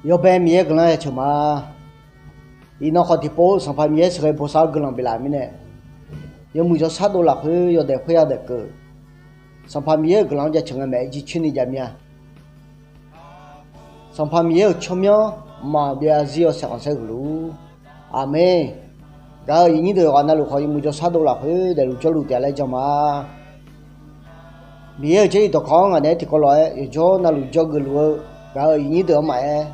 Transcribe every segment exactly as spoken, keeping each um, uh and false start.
Yawbae Miqyaer guiqlanq-anr jaceuq ma. Iqnan khawf tiqpov Sanqpaq Miqyaer sheuqghae bosav-awr guiqlanq biflaf-euq mirnae, yawmuiq jawrshar dov lafkhoer yawdaef khoerya daef keuv. Sanqpaq Miqyaer-euq guiqlanq-anr jaceuq ngae maeq-aer jircoer ni jav mir-a. Sanqpaq Miqyaer-euq tsawrmyanr maqbyav zarzir yawshaef khanqsaer huiq luf-ur. Aqmeq. Gaq-euq iqnyir deuq yawqghaq navluf khawf yawmuiq jawrshar dov lafkhoer daefluf jawrluf taef-a laer jan ma. Miqyaer-euq Jarlif dawqkawq-anr ngaq naeq-aer tiqkawv lof-aer yawqjawr navluf jawrgeuf luf-eu gaq-euq iqnyir deuq-anr maqaer,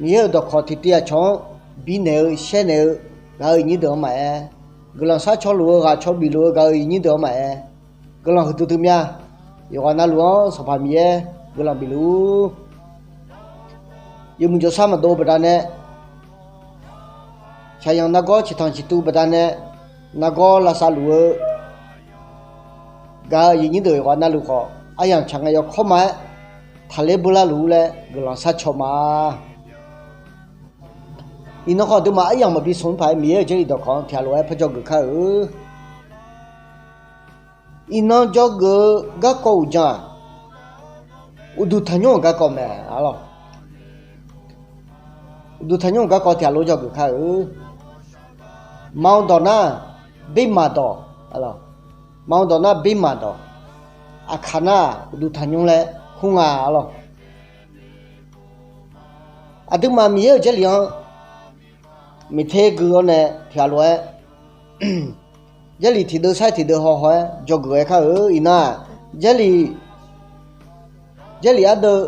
Miqyaer-euq dawqkawq tiqtiv aqcawq-anr binaeq-eu shaernaeq-eu gaq-euq iqnyir deuq-anr maqaer, guiqlanq sharcaw luf-eu ghaqcaw bif luf-eu gaq-euq iqnyir deuq-anr maqaer, guiqlanq huiqdui dui mir-a. Yawqghaq navluf-anr Sanqpaq Miqyaer guiqlanq bif luf-ur. Yawmuiq jawrshar maqdov-eu baqdanae, shaqzanq nargawr ciqtanq ciqtuv baqdanae, nargawr lavsav luf-eu gaq-euq iqnyir deuq yawqghaq navluf khawf aryamq tsaq ngae yawkawr ma-aer taqler beular luf-ur laer guiqlanq sharcaw ma. Iqnan khawf aqduimaf aryamq maqbi smq-anr paq-aer Miqyaer-euq Jarlif dawqkawq-anr tiqghaq lof-aer par dzawgeuf kar-eu. Iqnan dzawgeuf-eu garkawv uqdzan-aq, uqduq tanqnymr-euq garkawv mae arlawq. Uqduq tanqnymr-euq garkawv tiqghaq lof dzawgeuf kar-eu. Mav dawq nar, birmaq dawq, mav dawq nar birmaq dawq, aqkaq nar uqduq tanqnymr laer kur nga arlawq. Aqduimaf Miqyaer-euq Jarlif-anr miqter gui-awr nae tiqghaq lof-aer Jarlif tiqdeuv sar-aer tiqdeuv haw haw-aer dzawgeuf-aer kar-eu. Iqnan-aq, Jarlif, Jarlif ardeuv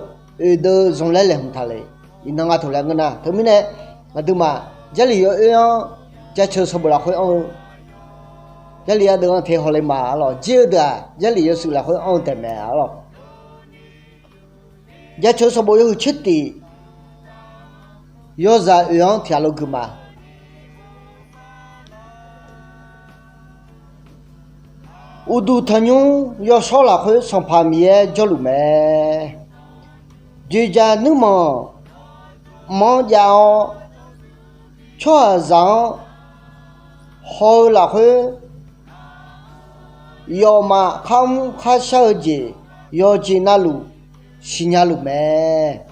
oeq deuv zanq laer laeqhmq taq le. Iqnan nga taq laer ngeur nar, teumirnae aqduimaf Jarlif yawoer-anr jaceuq sanqbof lafkhoer anr-eu, Jarlif ardeuv-anr te haw le ma arlawq. Jir-eu deuq-aq Jarlif yawshuif lafkhoer anr-eu taef mae arlawq. Jaceuq sanqbof yawhuiq tser tif yawzaq oeq-anr tiqghaq lof gui ma. Uqduq tanqnymr yawshawr lafkhoer Sanqpaq Miqyaer jawrluf mae. Dzoeqdzaq nuirmanq manr jav-awr, tsawrhaqzaq-anr haw-eu lafkhoer, yawmaf kharmr kharshar-eu jeq yawqjeq navluf siqnya luf mae.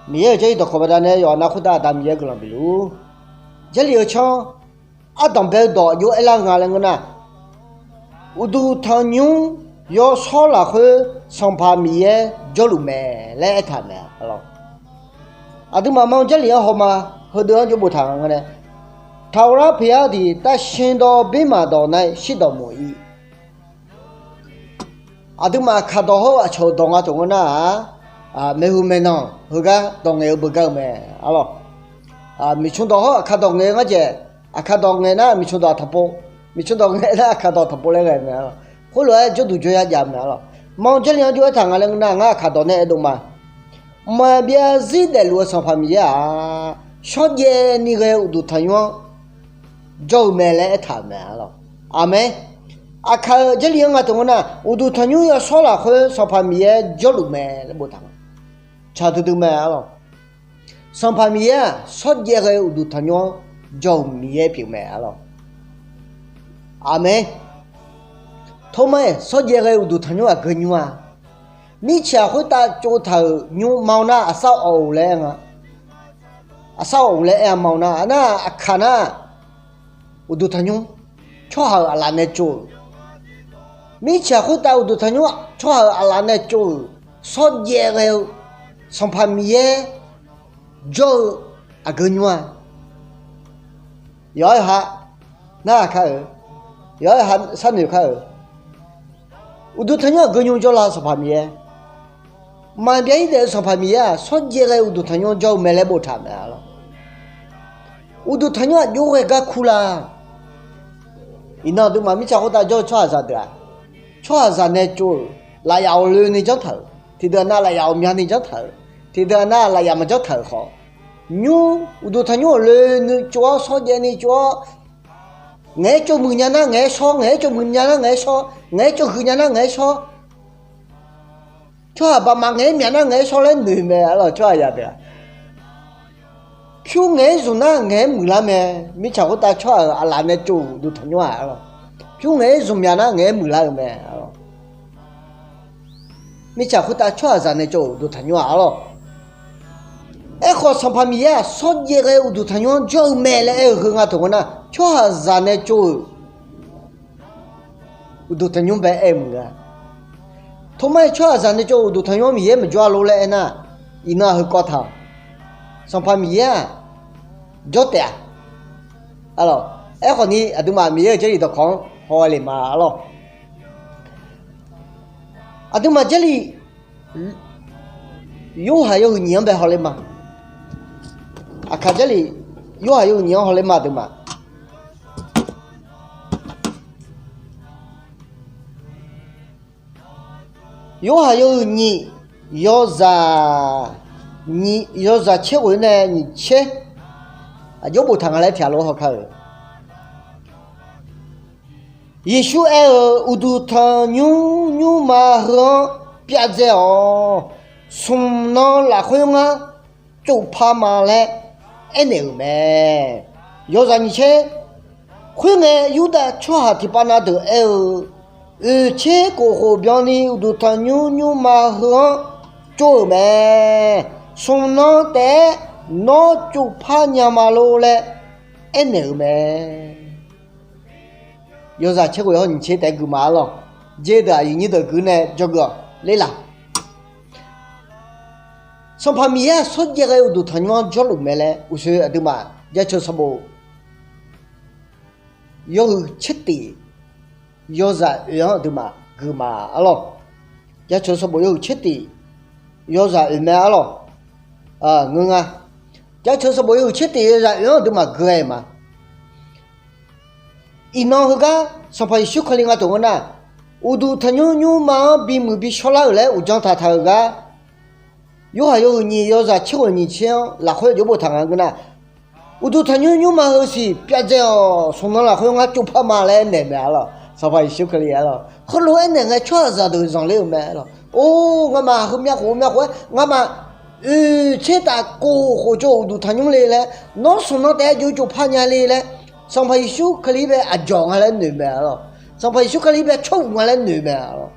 Miqyaer-euq Jarlif dawqkawq baqdanae yawqha nav khoertav Aqda Miqyaer guiqlanq bif luf-ur. Jarlif-eu canr ardanq bae-eu dawq jov-aer lar nga laer ngeur nar, uqduq tanqnymr yawshawr lafkhoer Sanqpaq Miqyaer jawrluf mae laer aertaq mae arlawq. Aqduimaf ma Jarlif-anr haw ma, heudeuq-anr jov boftaq nga ngeur nae, taqghawqlar peqyar-eu tiq tav shin dawq birmaq dawq nar-iq shirdawq mawf-ir. Aqduimaf aqkaq dawq hawr-eu aqcawq-euq dawq nga taq ngeur nar-aq, maeqhu maeqnan heugar dawq ngaeq-eu beugar-eu mae arlawq. Miqcmq dawq hawr aqkaq dawq ngaeq-eu ngar jaeq, aqkaq dawq ngaeq nar miqcmq dawq tanqpov, miqcmq dawq ngaeq nar aqkaq dawq tanqpov laer ghae mae arlawq. Khoerlof-aer jawrduq jawryar jav mae arlawq. Ma Jarlif-anr jov-aer taq nga laer ngeur nar, ngar aqkaq dawq nae aerdov ma. Maqbyav zarzir daefluf-eu Sanqpaq Miqyaer-aq, shawrjaev ni ghae-eu uqduq tanqnymr-anr jawr-eu mae laer aertaq-euq mae arlawq. Aqmeq. Aqkaq-euq Jarlif-anr nga taq ngeur nar, uqduq tanqnymr yawshawr lafkhoer Sanqpaq Miqyaer jawrluf mae laer boftaq nga. Tsaq duidui mae arlawq. Sanqpaq Miqyaer-aq shawrjaev ghae-eu uqduq tanqnymr-anr jawr-euq Miqyaer pyeuf mae arlawq. Aqmeq. Tormar-iq shawrjaev ghae-eu uqduq tanqnymr aqgeu nymr-a. Mirtsaq khoertav tsovtaq-euq nymr ma-awr nar aqsar awq-euq laer aer nga. Aqsar awq-euq laer aer-a ma-awr nar, aqnar aqkaq nar uqduq tanqnymr tsawrhaq-euq aqlaf nae tsov-euq. Mirtsaq khoertav uqduq tanqnymr tsawrhaq-euq aqlaf nae tsov-euq shawrjaev ghae-eu Sanqpaq Miqyaer jawr-eu aqgeu nymr-a. Yawqha yawqha narhaq kar-euq, yawqha yawqha sharnoeq kar-euq. Uqduq tanqnymr aqgeu nymr jawrlar-eu Sanqpaq Miqyaer, maqbyav-ir daef-eu Sanqpaq Miqyaer-aq shawrjaev ghae-eu uqduq tanqnymr jawr-eu mae laer boftaq mae arlawq. Uqduq tanqnymr aqjox ghae gar kur la. Iqnan aqduimaf mirtsaq khoertav jawr-eu tsawrhaqzaq deuq-aq, tsawrhaqzaq nae tsov-euq lafyaf awq loeni janr taq-euq, tiqdeuq aqnav lafyaf awq myavni janr taq-euq, tiqdeuq aqnav lafyaf maqjanr taq-euq khawf, nymr uqduq tanqnymr awq loeni tsov-awr shawrjaev ni tsov-awr, ngaeq-aer tsov muiq nya nar ngaeq-aer shawr, ngaeq-aer tsov muiq nya nar ngaeq-aer shawr, ngaeq-aer tsov huiq nya nar ngaeq-aer shawr, tsawrhaq baqmaf ngaeq-aer myaq nar ngaeq-aer shawr laer noeq mae arlawq. Tsawrhaqzaq deuq-aq, pyur ngaeq-aer zmq nar ngaeq-aer muiqlar mae. Mirtsaq khoertav tsawrhaq-euq aqlaf nae tsov-euq uqduq tanqnymr-aq arlawq, pyur ngaeq-aer zmq myaq nar ngaeq-aer muiqlar-euq mae arlawq. mirtsaq khoertav tsawrhaqzaq nae tsov-euq uqduq tanqnymr-aq arlawr. Aerkhawf, Sanqpaq Miqyaer-aq, shawrjaev ghae-eu uqduq tanqnymr-anr jawr-eu mae laer aer-eu heu nga taq ngeur nar, tsawrhaqzaq nae tsov-euq uqduq tanqnymr bae aer-eu maqngeur-a. Tawmar-iq tsawrhaqzaq nae tsov-euq uqduq tanqnymr-anr Miqyaer maqjawr-a lor laer aernar, iqnan-aq heukawv taq-awq. Sanqpaq Miqyaer-aq jawr taef-a. Arlawr, aerkhawf ni aqduimaf Miqyaer-euq Jarlif dawqkawq-anr haw ghae le ma arlawr. Aqduimaf Jarlif Yorhaq yawhuiq nyiq-anr bae hawler ma. Aqkaq Jarlif Yorhaq yawhuiq nyiq-anr hawler ma aqduimaf. Yorhaq yawhuiq nyiq, yawzaq, yawzaq tser ghof-ir nae nyiq tser. Aqjox boftaq nga laer tiqghaq lof haw ka-euq. Yeqsur aer-euq, uqduq tanqnymr nymrma heu-anr pyavdzae-awq. Smq nan lafkhoer ngar tsovpar ma laer aernaeq-euq mae. Yawzaq nyiq tser. Khoerngae, Yurdav tsawrhaq tiqpav na deuq aer-eu, oeq tser kof khof byanni uqduq tanqnymr nymrma heu-anr tsov-euq mae. Smq nan taef-aer nawr tsovpar nya ma lor laer aernaeq-euq mae. Yawzaq tser ghof yawhawr nyiq tser taef-aer gui ma arlawr. Jer deuq aqyuif nyir deuq gui nae dzawgeuf-awq ler laq. Sanqpaq Miqyaer-aq shawrjaev ghae-eu uqduq tanqnymr-anr jawrluf mae laer uqshoe aqduimaf jaceuq sanqbof yawhuiq tser tif yawzaq oeq-anr aqduimaf gui ma arlawr. Jaceuq sanqbof yawhuiq tser tif yawzaq oeq mae arlawr. Ngeur nga. Jaceuq sanqbof yawhuiq tser tif yawzaq oeq-anr aqduimaf gui-aer ma. Iqnan heugar Sanqpaq Yeqsur Kali nga taq ngeur nar, uqduq tanqnymr nymrma-anr bimuiq bi shawrlar-euq laer uqdzan taqtaq-euq gar, Yorhaq yawhuiq nyiq yawzaq tser ghof nyiq tser-anr lafkhoer aqjox boftaq nga ngeur nar, uqduq tanqnymr nymrma heu siq pyavdzae-awq. Smq nan lafkhoer ngar tsovpar ma laer aernaeq mae arlawr. Sanqpaq Yeqsur Kali arlawr, heulof-aer aernaeq ngae tsawrhaqzaq deuq zanqler-euq mae arlawr. Or, ngamaf heumyav khof heumyav khof-aer ngamaf oeq tser taf kof khof tsov-euq uqduq tanqnymr le laer, nawr smq nan taef-aer jov-aer tsovpar nya le laer, Sanqpaq Yeqsur Kali bae aqdzawq nga laer noeq mae arlawr. Sanqpaq Yeqsur Kali bae tsawrhaq nga laer noeq mae arlawr.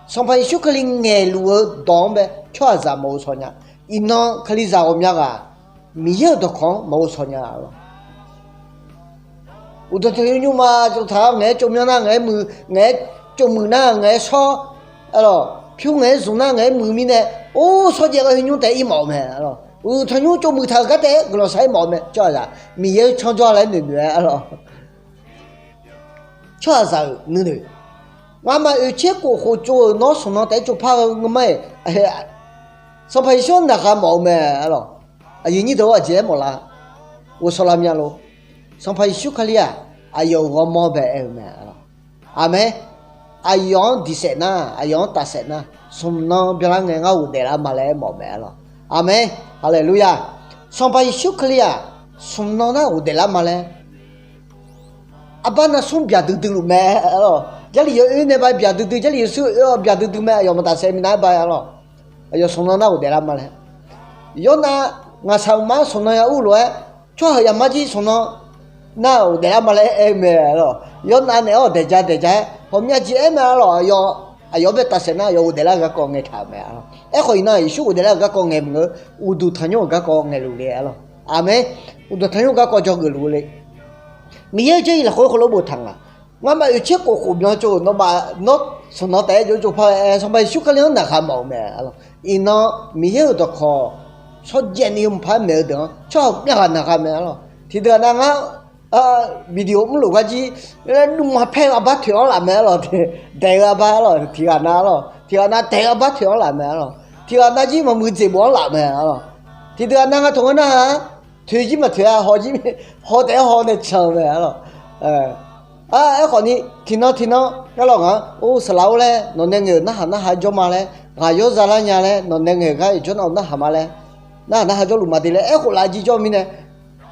Sanqpaq Yeqsur Kali ngaeqluf-eu dawq-anr bae tsawrhaqzaq maqghov shaw nya. Iqnan Kalizaq ghawqmya ghaq Miqyaer-euq dawqkawq-anr maqghov shaw nya arlawr. Uqduq tanqnymr nymrma tsovtaq-awr ngaeq-aer tsov myanr nar ngaeq-aer muiq, ngaeq-aer tsov muiq nar ngaeq-aer shawr, arlawr, pyur ngaeq-aer zmq nar ngaeq-aer muiq mirnae, or, shawrjaev ghae heu nymr taef-aer ir mawf-eu mae arlawr. Uqduq tanqnymr tsov muiq taq-euq gar taef-aer guiqlanq shar-aer mawf-eu mae tsawrhaqzaq. Miqyaer-euq tsanr jawr-a laer noeq noeq-aer arlawr. Tsawrhaqzaq-euq nuinoeq, ngamaf oeq tser kof khof tsov-euq nawr smq nan taef-aer tsovpar-eu ngeur ma-iq, Sanqpaq Yeqsur-anr naqkhaq mawf-eu mae arlawr. Aqyuif nyir deuq-or, aqjeq-aer mawf lar, ghovshaw lar mya lor. Sanqpaq Yeqsur Kali-aq, aqyawf-euq ghawrmawr bae aer-eu mae arlawr. Aqmeq. Aqyawf-anr diq saef nar, aqyawf-anr taf saef nar, smq nan byanlar ngae ngar ghofdaef lar ma laer aer mawf-eu mae arlawr. Aqmeq. Haleluya. Sanqpaq Yeqsur Kali-aq, smq nan nar ghofdaef lar ma laer arbar nav smr byaq duidui luf mae arlawr. Jarlif yawoer nae ba byaq duidui, Jarlif yawshuir oe-awr byaq duidui mae, aqyawf maqtaf saef minav-aer ba arlawr. Aqyawf smq nan nar ghofdaef lar ma laer. Yawrnav ngaqshaq uqma-anr smq nan ya ur lof-aer, tsawrhaq yaqmar jir smq nan nar ghofdaef lar ma laer aer-eu mae arlawr. Yawrnav naeq-awr daeq ja daeq ja-aer ghawqmya jeq aer mae arlawr. Aqyawf, aqyawf-anr bae taf saef nar aqyawf ghofdaef lar-eu garkawv ngaeqtaq-euq mae arlawr. Aerkhawf iqnan Yeqsur ghofdaef lar-euq garkawv ngaeq maqngeur, uqduq tanqnymr-euq garkawv ngaeqluf le arlawr. Aqmeq. Uqduq tanqnymr-euq garkawv dzawgeuf luf-eu le. Miqyaer-euq Jarlif lafkhoer heulof boftaq nga. Ngamaf oeq tser kof khof byan tsov-euq nawmaf nawr smq nan taef-aer jov-aer tsovpar-aer, Sanqpaq Yeqsur Kali-anr naqkhaq mawf-eu mae arlawr. Iqnan Miqyaer-euq dawqkawq shawrjaev ni yawmuiq par maeq-eu deuq-anr tsawrhaq ghawqmya ghaq naqkhaq mae arlawr. Tiqdeuq-aq nav ngar video mrluf gar jir nuima paer-eu arbar toeq-anr laf mae arlawr. Daeq-eu arbar arlawr, tiqghaq nav arlawr, tiqghaq nav daeq-eu arbar toeq-anr laf mae arlawr. Tiqghaq nav jir maqmuiq dzeqbof-anr laf mae arlawr. Tiqdeuq-aq nav nga taq ngeur nar-a, toeq jir maqtoeq-a, haw jir, haw taef-aer haw nae can-eu mae arlawr. Aerkhawf ni tiqnan tiqnan ngar lawq ngaq-anr or saqlaq-or laer nawq nae ngaeq-euq narhaq narhaq-aer jawr ma laer, ghaq yawr za lar nya laer nawq nae ngaeq-euq gar jawr nar-euq narhaq ma laer, narhaq narhaq jawrluf ma de laer aerkhof laf-eu jir jawr-eu mirnae,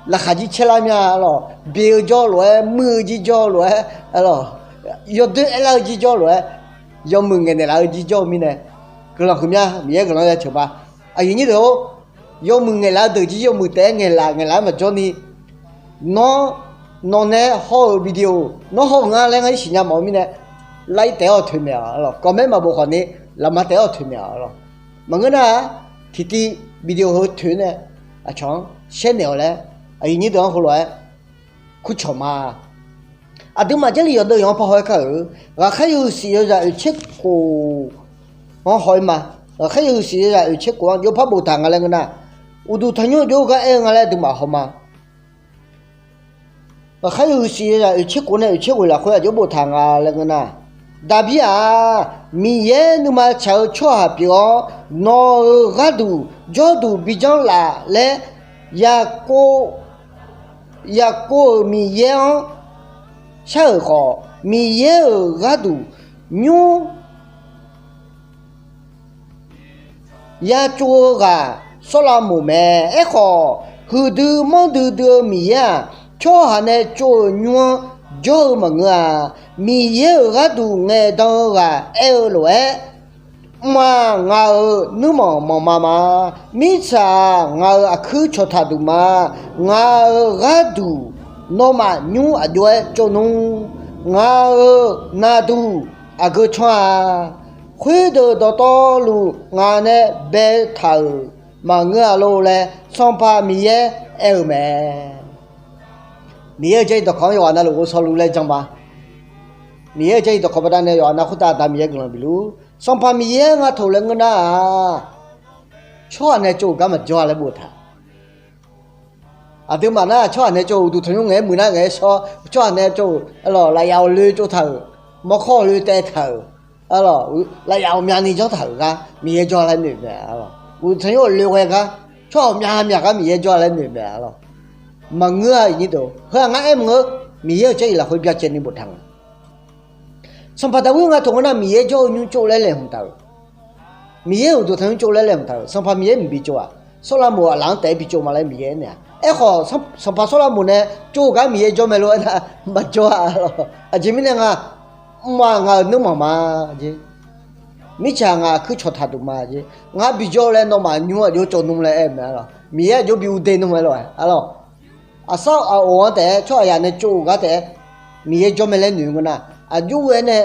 laqkhaq jir caer lar mya arlawr. Beq-eu jawr lof-aer, muiq-eu jir jawr lof-aer arlawr, yawdoer aerlar-eu jir jawr lof-aer, yawmuiq ngaeqnaeq laf-eu jir jawr-eu mirnae, guiqlanq huiqmya Miqyaer guiqlanq ya ceuq ma. Aqyuif nyir deuq-or, yawmuiq ngaeqlaf-eu deuq jir yawmuiq taef-aer ngaeqlaf ngaeqlaf-aer maqjawr ni, nawr, nawq nae haw-euq video nawr haw-euq nga laer ngar ir siqnya mawf-eu mirnae, like taef-awr toeqmaeq-awq arlawr. Comment maqbof khawf ni lafma taef-aer-awq toeqnaeq-awq lawq. Maqngeur nar-aq, tiqtiv video heu toeq nae aqcawq-anr shaernaeq-awq laer aqyuif nyir deuq-anr heulof-aer kurcawq ma. Aqduimaf Jarlif yawqdeuv yawq-anr parhaw-aer kar-euq, ghaqkhaer yawhuiq siq yawzaq oeqtser khof-anr haw-ir ma. Ghaqkhaer yawhuiq siq yawzaq oeqtser khof-anr jawrpar boftaq nga laer ngeur nar, uqduq tanqnymr jawr-eu gar aer-eu nga laer aqduimaf haw ma. Ghaqkhaer yawhuiq siq yawzaq oeqtser khof nae oeqtser ghoeq lafkhoer aqjox boftaq nga laer ngeur nar, Daqbir-aq, Miqyaer nuima tsaq-eu tsawrhaq pyeuf-awr, nawq-euq gharduq jawrduq bijanr laf laer, Yaqkov, Yaqkov-euq Miqyaer-anr shar-euq khawf, Miqyaer-euq gharduq nymr ya tsov-eu ghaq Sawrlavmoq mae. Aerkhawf, huiqdui manrdui dui-eu Miqyaer-aq, tsawrhaq nae tsov-euq nymr-anr jawr-eu maqngeur-a. Miqyaer-euq gharduq ngaeqdan-eu ghaq aer-eu lof-aer, Mq-aq, ngaq-euq nuirmanq manqma ma. Mirtsaq-aq, ngaq-euq aqkuir cawqtaq duq ma. Ngaq-euq gharduq nawmaf nymr aqjox-aer tsovnmr. Ngaq-euq naqduq aqgeu canr-a. Khoerdeuq dawqtawvluf ngaq nae baetaq-euq maqngeur-a lor laer Sanqpaq Miqyaer aer-euq mae. Miqyaer-euq Jarlif dawqkawq-anr yawqghaq navluf ghovshaw luf laer jan ma. Miqyaer-euq Jarlif dawqkawq baqdanae yawqghaq nav khoertav Aqda Miqyaer guiqlanq bifluf-ur. Sanqpaq Miqyaer nga taq laer ngeur nar-aq, tsawrhaq nae tsov-euq gar maqjawr-a laer boftaq. Aqduimaf nar tsawrhaq nae tsov-euq uqduq tanqnymr ngaeq-aer muiq nar ngaeq-aer shawr, tsawrhaq nae tsov-euq arlawq lafyaf-awq loe tsovtaq-euq, mawrkawr-awq loe taevtaq-euq, arlawq lafyaf ghawqmyani janrtaq-euq gar Miqyaer jawr-a laer noeq mae arlawq. Uqduq tanqnymr-awq loe ghae gar tsawrhaq ghawqmyamyaq gar Miqyaer jawr-a laer noeq mae arlawq. Maqngeur-a iqnyir deuq, heu-aq ngar aer maqngeur. Miqyaer-euq Jarlif lafkhoer byacaevni boftaq nga. Sanqpaq Daqwir nga taq ngeur nar Miqyaer jawr-eu nymr tsov laer laeqhmq taq-euq. Miqyaer-euq uqduq tanqnymr tsov laer laeqhmq taq-euq. Sanqpaq Miqyaer mqbi tsov-aq, Sawrlavmoq aqlaf-anr taef-aer bi tsov ma laer Miqyaer aernaeq-a. Aerkhawf, Sanqpaq Sawrlavmoq nae tsov-eu gar Miqyaer jawr mae lor aernar, maqjawr-a arlawq. Aqjeq mirnae nga, mq-aq ngaq-euq nuirmanq ma jeq. Mirtsaq ngaq aqkuir cawqtaq duq ma jeq. Ngar bijawr-eu laer nawmaf nymr aqjox tsovnmr laer aer-eu mae arlawq. Miqyaer aqjox bi uqde nmr-aer lof-aer arlawq. Aqsar aqof-anr taef-aer tsawrhaqzaq nae tsov-euq gar taef-aer Miqyaer jawr mae laer noeq ngeur nar, aqjox-aer nae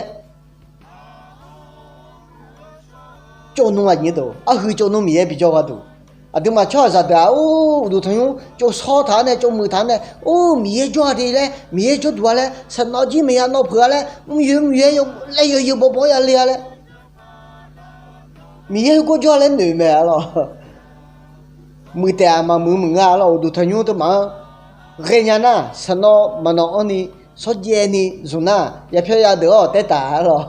tsovnmr aqnyir deuq, arhuiq tsovnmr Miqyaer bijawr gharduq. Aqduimaf tsawrhaqzaq deuq-aq, or, uqduq tanqnymr tsovshawr taq-anr nae tsovmuiq taq-anr nae, or, Miqyaer jawr-a de laer, Miqyaer jawrduq-a laer, sanqnawv jir maqya nawv peuq-a laer, mryoeq mryoeq-aer laer, yawqyeuq bawqbawq-aer ya le-a laer, Miqyaer heugar jawr-a laer noeq mae arlawq. Muiq taef-aq maqmuiq muiq nga arlawq. Uqduq tanqnymr teumaf-anr ghaenya nar, sanqnawv maqnawv anrni, shawrjaev ni zmq nar, yapyawr ya deuq-awr taertaq arlawq.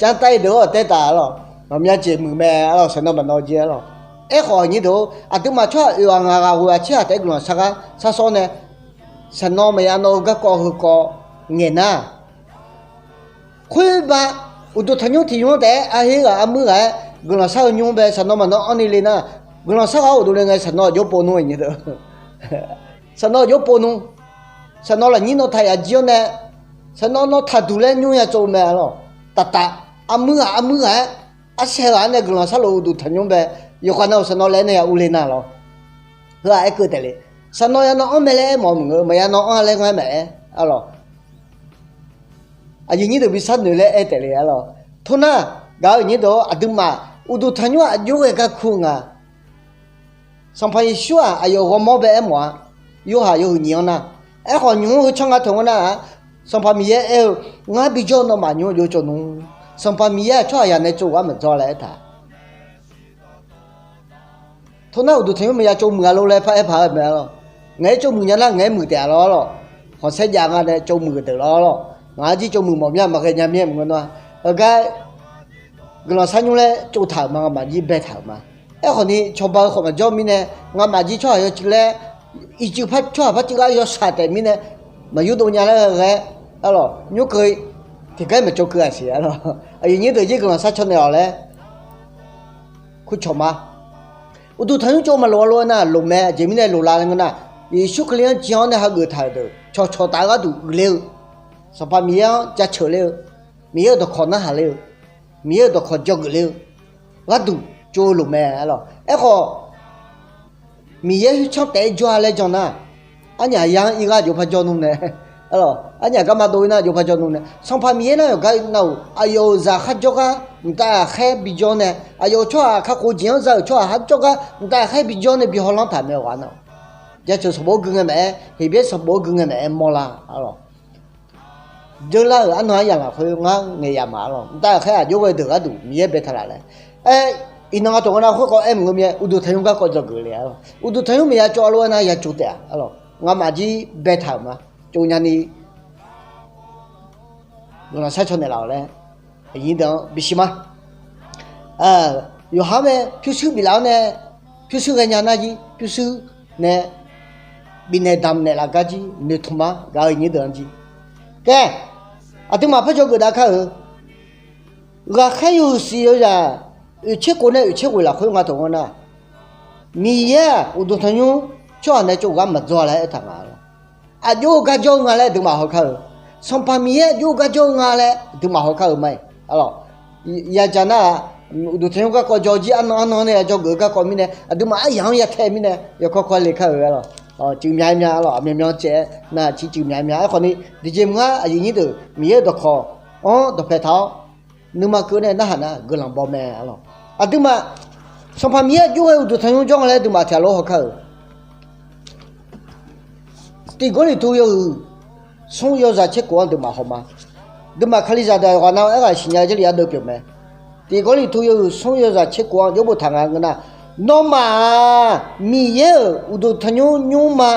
Janrtair deuq-awr taertaq arlawq. Ghawqmya jeq muiq mae arlawq, sanqnawv maqnawv jeq arlawq. Aerkhawf aqnyir deuq, aqduimaf tsawrhaq oeq ghaq ngaq ghaq ghoeq aqtser-aq taef-aer guiqlanq shar gar shar sawr nae, sanqnawv maqya nawv-eu garkawv heukawv ngaeq nar, khoerba, uqduq tanqnymr tiq nymr-anr taef-aer arher ghaq armuir ghaq-aer guiqlanq shar-eu nymr bae sanqnawv maqnawv anrni le nar, guiqlanq shar ghaq-awr uqduq le ngae sanqnawv aqjox pov nmr aqnyir deuq. Sanqnawv aqjox pov nmr. Sanqnawv lafnyir nawr taq yaf jir-awr nae, sanqnawv nawr taqduq laer nymr ya tsov mae arlawq. Taqtaf, armuir ghaq armuir ghaq-aer, arsaer ghaq-anr nae guiqlanq shar lof uqduq tanqnymr bae, yawqghaq nav-euq sanqnawv laer nae ya urle nar lawr. Heu-aq aerkeuv taef le. Sanqnawv ya nawv anr mae laer aer mawf maqngeur, maqya nawv anr laer ngar maqaer arlawq. Aqyuif nyir deuq bi sharnoeq laer aer taef le arlawq. Tornar, gaq-eu nyir deuq-awr aqduimaf uqduq tanqnymr aqjox ghae gar kur nga. Sanqpaq Yeqsur-aq aqyawf ghawrmawr bae aermawf-a. Yorhaq yawhuiq nyiq-anr nar, aerkhawf nymq-mr heu tsanr nga taq ngeur nar-aq, Sanqpaq Miqyaer aer-eu, ngar bijawr nawmaf nymr aqjox tsovnmr. Sanqpaq Miqyaer-aq tsawrhaqzaq nae tsov ghaq maqdzawr laer aertaq. Tornar uqduq tanqnymr maqya tsovmuiq-a lor laer paraer paq-eu mae arlawq. Ngaeq-aer tsovmuiq nya nar ngaeq-aer muiq taef-a lawr arlawq. Khanqsaer jav nga nae tsovmuiq deuq lawr arlawq. Ngaq-anr jir tsovmuiq mawf mya maqghae nya mir-aer maqngeur nar. Heugar guiqlanq sharnymr laer tsovtaq-euq ma, ngamaf jir baetaq-euq ma. Aerkhawf ni cawba-eu khawf maqjawr mirnae, ngamaf jir tsawrhaq yawcuiv laer, ircuf par tsawrhaq par cuiv gar yawshaq taef mirnae, maqyurdov nya laer ghae-aer arlawq, nymr keuv tiqgar maqtsov keuv-aq siq arlawq. Aqyuif nyir deuq jir guiqlanq shar caw naeq-awq laer kurcawq ma. Uqduq tanqnymr tsov maqloq-a lor-aer nar, loq mae. Aqjeq mirnae loq la laer ngeur nar, Yeqsur Kali-anr jan-awr nae hageuf taq-euq deuq cawqcawq taf-eu gharduq uiqler-eu, Sanqpaq Miqyaer-anr jaceuq ler-eu, Miqyaer-euq dawqkawq narhaq ler-eu, Miqyaer-euq dawqkawq dzawgeuf ler-eu gharduq tsov-eu loq mae arlawq. Aerkhawf, Miqyaer khoertsanr taef-aer jawr-a laer jan nar, arnyaf ya-anr ir ghaq jov par jawr nmr nae, Arlawq, arnyaf garma dov-ir nar jov par jawr nmr nae, Sanqpaq Miqyaer nar yawqgar nav-euq aqyawf-euq zaq kharjawr gar mqtav ghaqkhaer bijawr nae, aqyawf-euq tsawrhaq kakhof jeq-anr za-euq tsawrhaq kharjawr gar mqtav ghaqkhaer bijawr nae bi hawlanr taq mae-awq ghaq nar-awq. Jaceuq sanqbof-anr gui ngae maqaer, Heqbyaer sanqbof-anr gui ngae maqaer mawrlar, arlawq. Dzeurlar-euq arnan aryamq lafkhoer ngar ngaeq yaf ma, arlawq. Mqtav ghaqkhaer aq jov ghae deuq gharduq Miqyaer baetaq laf laer. Aer, iqnan nga tawq nga nar khoerkawv aer maqngeur mir-aer, uqduq tanqnymr garkawv dzawgeuf le, arlawq. Uqduq tanqnymr maqya cawv-a lof-aer nar ya cawv taef-a, arlawq. Ngamaf jir baetaq-euq ma. Cawv nyani guiqlanq sharcaw naeqlaf-awq laer aqyuif deuq-anr bisiq ma. Yawqha mae pyurshuir biflaf-awr nae, pyurshuir ghaenya nar jir pyurshuir nae bifnaeq damq naeqlaf gar jir noeqtmq ma gaq-eu aqyuif deuq-anr jir. Khaer, aqduimaf par jawrgeuf dav kar-euq ghaqkhaer yawhuiq siq yawzaq oeqtser khof nae oeqtser ghoeq lafkhoer nga tawq nga nar, Miqyaer-aq uqduq tanqnymr tsawrhaq nae tsov gar maqdzawr laer aertaq nga, arlawq. Aq jov-eu gar jawr-eu nga laer aqduimaf hawkar-euq. Sanqpaq Miqyaer aq jov-eu gar jawr-eu nga laer aqduimaf hawkar-euq ma-iq, arlawq. Yadzaq nar-aq, uqduq tanqnymr garkawv jawr jir arnan arnan nae ya jawrgeuf-eu garkawv mirnae aqduimaf aryaq-anr ya tae mirnae yawkawr kawr le kar-euq, arlawq. Cuif myav myav, arlawq, aqmyan myan caev-aer nar ciqcuif myav myav. Aerkhawf ni tiqjeq mr-ar aqyuif nyir deuq Miqyaer-euq dawqkawq-anr dawqpae taq-awr nuima keuv nae narhaq nar guiqlanq baw mae, arlawq. Aqduimaf Sanqpaq Miqyaer aq jov-aer uqduq tanqnymr jawr nga laer aqduimaf tiqghaq lof hawkar-euq. Tiq Gawrliqtu yawhuiq smr yawzaq tser khof-anr aqduimaf hawma. Aqduimaf Kalizaq deuq ghaq nav-eu aerghaq siqnya jarlif yadeuv pyeuf mae. Tiq Gawrliqtu yawhuiq smr yawzaq tser khof-anr jawrbof taq nga ngeur nar, nawmaf-aq Miqyaer-euq uqduq tanqnymr nymrma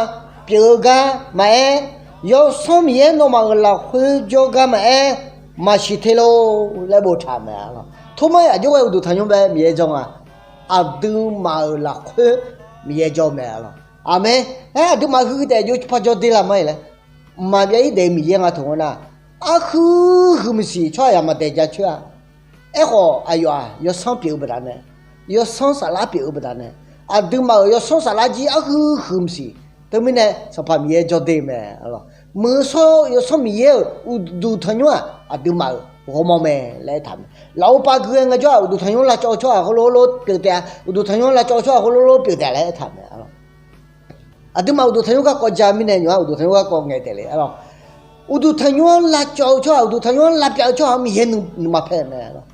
pyeuf-eu gar maqaer, Yawsanr Miqyaer nawmaf-euq lafkhoer jawr gar maqaer, maqsiq te lor laer boftaq mae, arlawq. Tormar-iq aq jov ghae uqduq tanqnymr bae Miqyaer jawr nga. Aqduimaf-euq lafkhoer Miqyaer jawr mae, arlawq. Aqmeq. Aer, aqduimaf huiq taef jov par jawr de la ma-iq laer, mqmaq byav-ir daef-eu Miqyaer nga taq nga nar, arhuiq huiq maqsiq tsawrhaq yaq maqdaeq ja coer-a. Aerkhawf aqyawf-aq yawsanr pyeuf-eu baqdanae, yawsanr saflar pyeuf-eu baqdanae, aqduimaf-euq yawsanr saflar jir arhuiq huiq maqsiq. Teumirnae Sanqpaq Miqyaer jawr de mae, arlawq. Muiq-eu shawr-eu Yawsanr Miqyaer-euq uqduq tanqnymr-aq aqduimaf-euq ghawrmawr mae laer aertaq mae. Lafov pav gui-aer ngaejawr-aq uqduq tanqnymr lavcawv-eu tsawrhaq heulof lof pyeuf taef-a, uqduq tanqnymr lavcawv-eu tsawrhaq heulof lof pyeuf taef laer aertaq mae, arlawq. Aqduimaf uqduq tanqnymr garkawv ja mirnae nymq-ar uqduq tanqnymr garkawv ngaeq taef le, arlawq. Uqduq tanqnymr-anr lavcawv-eu tsawrhaq, uqduq tanqnymr-anr lavpyav-eu tsawrhaq-anr Miqyaer nuima paer mae, arlawq.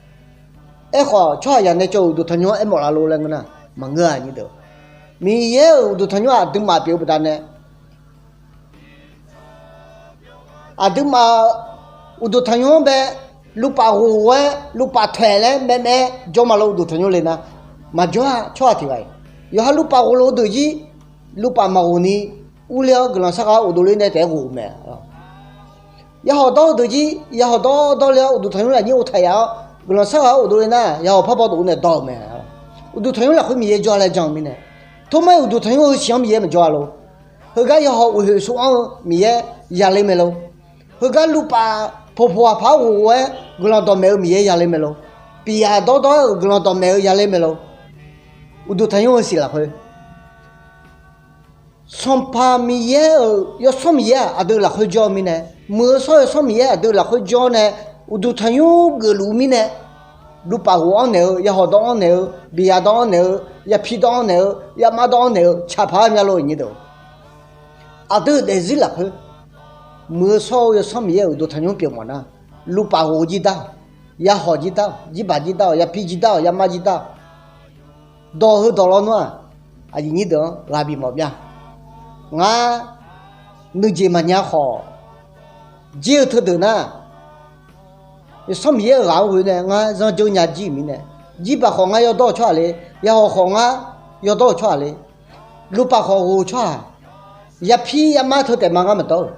Aerkhawf tsawrhaq yaq nae cawv-eu uqduq tanqnymr-anr aermawf la lor laer ngeur nar, maqngeur-a nyir deuq. Miqyaer-euq uqduq tanqnymr-aq aqduimaf pyeuf-eu baqdanae, aqduimaf uqduq tanqnymr-anr bae luvpaf ghof-aer luvpaf taeq laer maeqmaeq-aer jawr ma lor uqduq tanqnymr le nar, maqjawr-a tsawrhaq tiq ghaq-iq. Yawqha luvpaf ghof lof-eu deuq jir luvpaf maqghof ni urler-awr guiqlanq sarghaq-awr ghofdov ler nae taef-aer ghof-eu mae. Yahawq dawr-eu deuq jir yahawq dawr dawrler-awr uqduq tanqnymr lafnyir ov taq yaf-awr guiqlanq sarghaq-awr ghofdov ler nar yahawq par baw dov nae dawr-eu mae. Uqduq tanqnymr lafkhoer Miqyaer jawr laer jan-eu mirnae, tormar-iq uqduq tanqnymr heusiq-anr Miqyaer maqjawr-a lor. Heugar yawhawq uqhoeq suf-anr-eu Miqyaer yaler mae lor. Heugar luvpaf poqpoq aqpaq-anr ghof-aer guiqlanq dawqmaeq-eu Miqyaer yaler mae lor. Piqyaq dawrdawr-aer-euq guiqlanq dawqmaeq-eu yaler mae lor. Uqduq tanqnymr heusiq lafkhoer Sanqpaq Miqyaer-euq Yawsanr Miqyaer-aq aqdui lafkhoer jawr-eu mirnae, muiq-eu shawr-eu Yawsanr Miqyaer aqdui lafkhoer jawr nae uqduq tanqnymr geufluf-eu mirnae, luvpaf ghof-anr naeq-eu, yahawq dawr-anr naeq-eu, biqyaq dawr-anr naeq-eu, yapiq dawr-anr naeq-eu, yamaf dawr-anr naeq-eu tsaqpaq-aer mya lor nyir deuq. Aqdui-euq daefzir lafkhoer muiq-eu shawr-eu Yawsanr Miqyaer-euq uqduq tanqnymr pyeuf mawf nar, luvpaf ghof jir dar-awq, yahawq jir dar-awq, jirbaq jir dar-awq, yapiq jir dar-awq, yamaf jir dar-awq. Dawq heudawq lawnmr-aq, aqyuif nyir deuq-anr ghaq bif mawf mya. Ngar nuijeq maqnya khawf, jir-eu teudeuq nar, Yawsanr Miqyaer-euq ghaq-anr ghoe nae ngar zanr dzeur nya jir-euq mirnae, jirbaq khawf ngar yawdawr-eu tsawrhaq le, yahawq khawf ngar yawdawr-eu tsawrhaq le, luvpaf khawf ghof-eu tsawrhaq, yapir yamar teu taef ma ngar maqdawr-euq.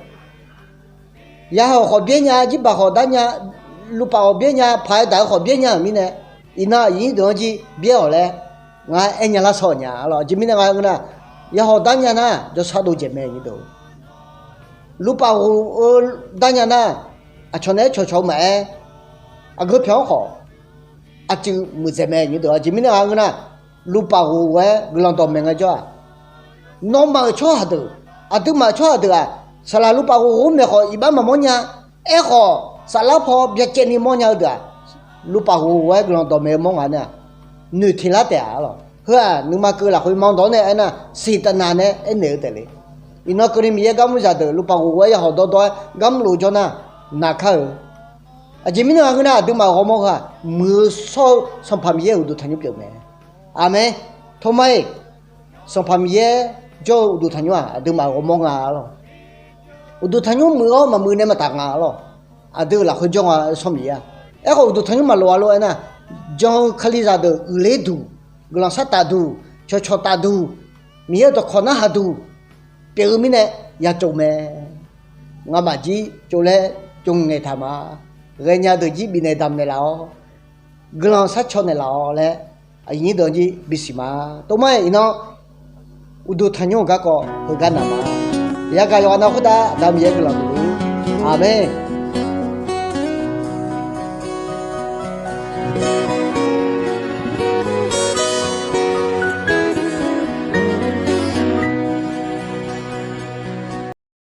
Yahawq khawf byaer nya, jirbaq khawf dar nya, luvpaf khawf byaer nya, paq-aer daq-eu khawf byaer nya-euq mirnae, iqnan aqyuif nyir deuq-anr jir byaer-awq laer ngar aer nya lar shawr-euq nya. Arlawq, aqjeq mirnae nga ngeur nar, yahawq dar nya nar jawrshar dov jaeq mae nyir deuq. Luvpaf ghof-eu dar nya nar, aqcawq naeq-aer cawqcawq-eu maqaer, aqgeu pyawq-anr khawf aqcuiv muiqdzaeq mae nyir deuq. Aqjeq mirnae nga ngeur nar, luvpaf ghof-aer guiqlanq dawqmaeq ngaejawr-aq, nawmaf-euq tsawrhaq deuq, aqduimaf-euq tsawrhaq deuq-aq, saqlaq luvpaf ghof ghof-anr maeq khawf iqbax maqmawr nya. Aerkhawf saflar paw byacaevni mawrnya-eu deuq-aq, luvpaf ghof ghof-aer guiqlanq dawqmaeq-eu mawr nga nar, noeqteq lar taef-a. Arlawq, heu-aq nuima keuv lafkhoer mandawq-anr nae aernar, siqtavnav nae aernaeq-eu taef le. Iqnan keuvni Miqyaer gar mr zaqdeuq lupaq ghof ghof-aer ya hawq dawrdawr-aer gar mrluf-eu jawr nar, naqkar-euq. Aqjeq mirnae ngaq heu nar, aqduimaf ghawrmawr heu-aq, muiq-eu shawr-eu Sanqpaq Miqyaer-euq uqduq tanqnymr pyeuf mae. Aqmeq. Toma-iq, Sanqpaq Miqyaer jawr-eu uqduq tanqnymr-aq, aqduimaf ghawrmawr nga lawq. Uqduq tanqnymr muiq-awr maqmuiq nae maqtaf nga lawq. Aqdui-euq lafkhoer jawr nga, Sanqpaq Miqyaer-aq. Aerkhawf, uqduq tanqnymr maqlof-a lof-aer nar, jan-eu Kalizaq deuq uiqler duq, guiqlanq sar taf duq, cawqcawq taf duq, Miqyaer-euq dawqkawq narhaq duq pyeuf-eu mirnae ya tsov mae. Ngamaf jir tsov laer tsov ngaeqtaq ma. Ghaenya deuq jir bifnaeq damq naeqlaf-awr, guiqlanq sar caw naeqlaf-awr laer, aqyuif nyir deuq jir bisiq ma. Toma-iq iqnan, uqduq tanqnymr-euq garkawv heugar naq ma. Yagaq yawqghaq nav khoertav Aqda Miqyaer guiqlanq duq. Aqmeq.